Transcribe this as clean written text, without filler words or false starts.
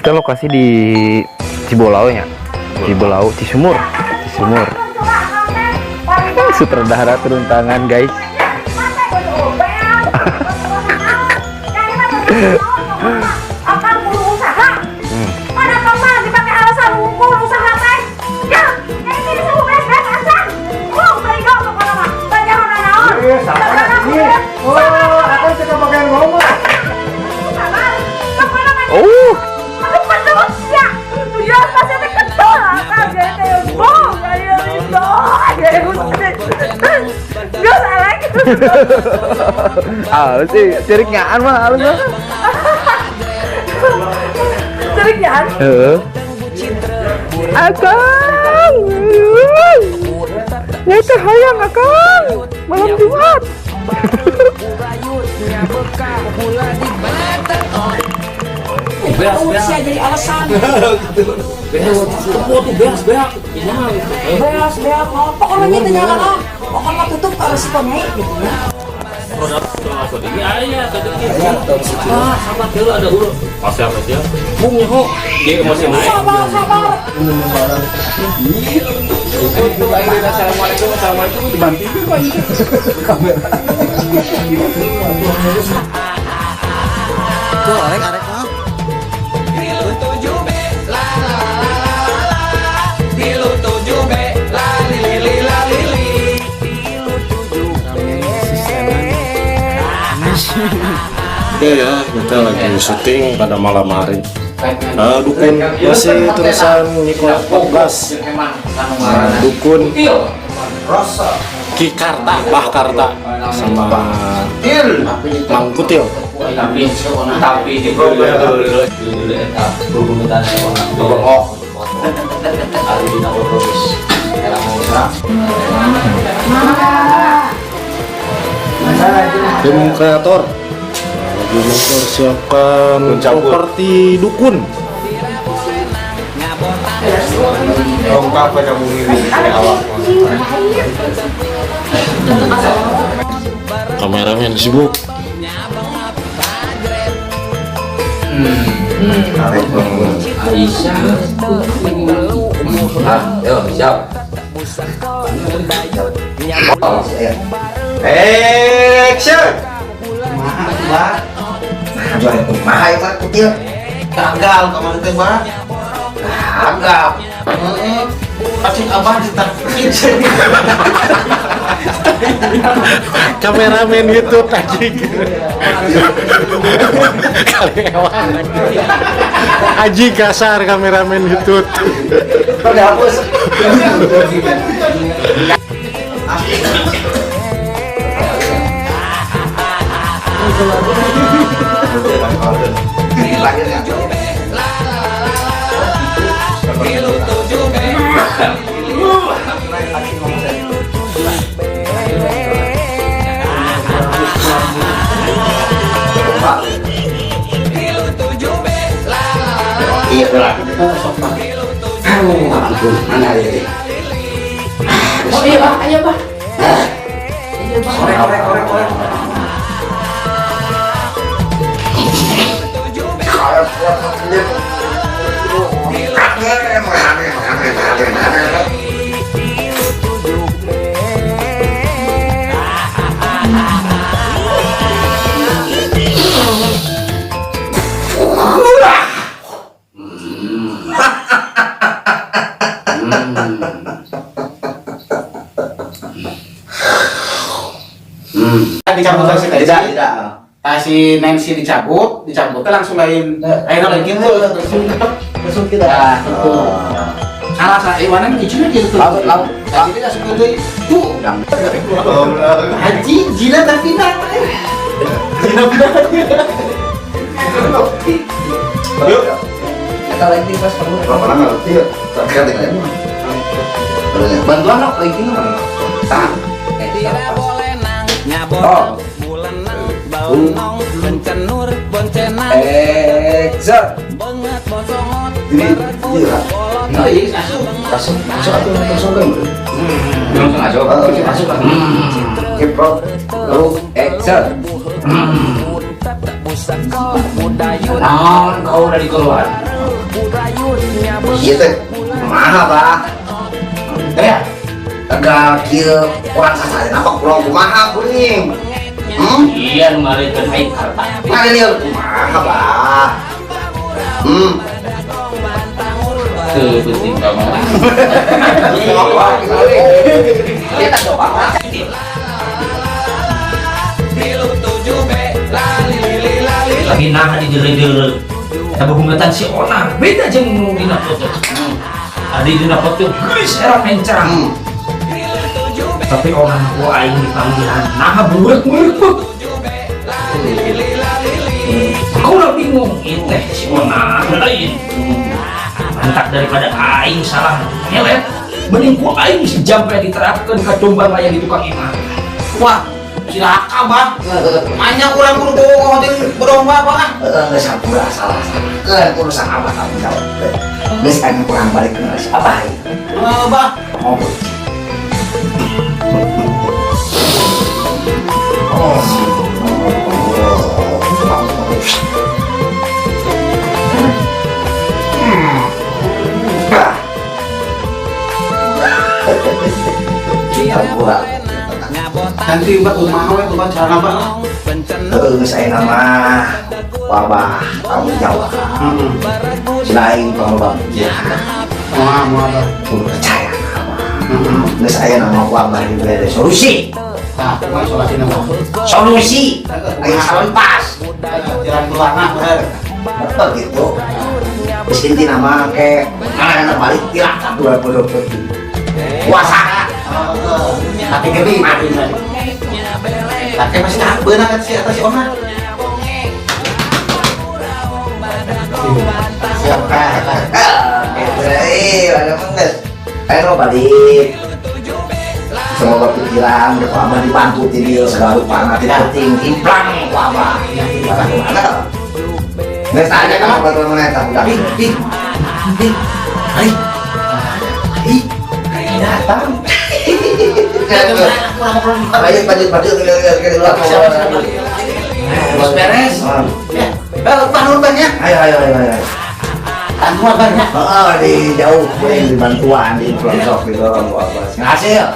Kita lokasi di Cibolau nya. Cibolau, Cisumur, Cisumur. Sutradara turun tangan, guys. Akang kudu usaha. Pada mah dipakai alasan wungkul usaha teh. Ya, ini disebut beres-beres acan. Oh, berigo pokoknya mah. Banyak naon. Iya, sabar. Iya. Oh, aku suka bagian ngomong. Sabar. Pokoknya mah Oh, aduh, pedut ya. Ya, pasti teh ketol. Akang jadi teh bong, ayo itu. Gak salah gitu. Halus sih, cerik nyaan mah halus mah. Cerik nyaan. Heeh. Akang. Nyata hayang akang. Malam Jumat. Beas jadi alasan. Beas, tuh beas, beas. Beas, beas. Pokoknya gitu nyala ah. Pokoknya tutup kalau si nyai gitu ya. Ini ayah ah, sama dia ada urut. Pasal aja. Bungnya kok. Dia emosi naik. Sabar, sabar. Assalamualaikum, assalamualaikum. Dibantu kamera. Tuh, arek arek mah. Oke ya, kita lagi syuting pada malam hari. Dukun masih terusan Nikola 14. Dukun Ki Karta, Bah Karta sama Mang Kutil. Tapi di Tim kreator lagi mempersiapkan properti dukun. Lengkap pada awak. Kameramen sibuk. Aisyah. Ah, yo, siap. Action. Bah. Nah, itu kutil. Gagal kemarin teh, Bah. Gagal. Heeh. Pacing abah ditakutin. Kameramen YouTube anjing. Kali ewan. Anjing kasar kameramen YouTube. Udah hapus. Iya, lah. Mana ini? Oh iya, Pak. Ayo, Pak. Iya, Pak. Korek, korek, korek, korek. Dicabut si Nancy. Tidak, tidak. Nah, si Nancy dicabut, dicabutnya langsung lain. Akhirnya lain gitu. Langsung kita. Nah, gitu. Salah salah Iwana izinnya gitu. Lalu, lalu. Tadi dia langsung gitu. Tuh. Haji, Jina tapi nak. Jina pindah. Yuk. Kita lagi pas kamu. Berapa lama? Iya. Bantuan lo lagi nggak? Tak. Oh. Exit. Ini iya. Nah, iya, masuk. Masuk, masuk atau langsung kan? Langsung masuk. Masuk kan? Kiprot. Lalu exit. Naon kau udah dikeluar. Ieu teh kumaha, Bah? Ya. Tegal kieu kurang sasaran apa kurang kumaha kuring? Hmm? Iya, nu ngalirkeun aing harta. Ngalir kumaha, Bah? Hmm. Teu penting ka mah. Kita coba. Lagi nah di jere-jere. Sabubungatan si Onang beda jeung nu dina foto. Adi dina foto geus era mencang. Tapi orang ku aing dipanggilan nah bureuk-bureuk. Aku udah bingung ieu teh si Onang lain. Mantap daripada aing salah ngelet. Mending ku aing si jampe diterapkeun ka domba layang di tukang imah. Wah, cilaka, Bah. Manya urang kudu bohong jeung berdomba, Bah. Heeh, geus sampura salah. Keun urusan abah tanggung jawab. Geus aing kurang balik ke si abah. Heeh, Bah. Ngobrol. Oh. Sampura. Nanti Bah kumaha we tuh Bah carana Bah. Heeh, geus aya nama wabah tanggung jawab. Selain tong ya, Moal moal Bah. kudu percaya ka abah. Geus aya nama wabah dibere solusi. Tah, kumaha solusina Bah? Solusi aya salempas. Jalan keluarna bener. Betul gitu. Geus intina mah ke anak balik tirakat 2020. Puasa. Tapi gede mati tadi. Tapi masih tak beunang eta si eta si Ona. Siap Eh, ada geus. Ayo balik. Semoga pikiran ku abah dibantu ti dieu segala rupa tidak penting timplang ku abah. Mana? Geus tanya ka batur mana eta budak. Ih, ih, ih, Ih. Ih, datang. Lanjut, lanjut, lanjut, lanjut, lanjut. Terus beres. Ya, eh, Bah, nuhun Bah nya. Ayo, ayo, ayo, ayo. Bantuan Bah nya. Oh, di jauh, di bantuan, di pelosok, di dorong, ku abah. Hasil.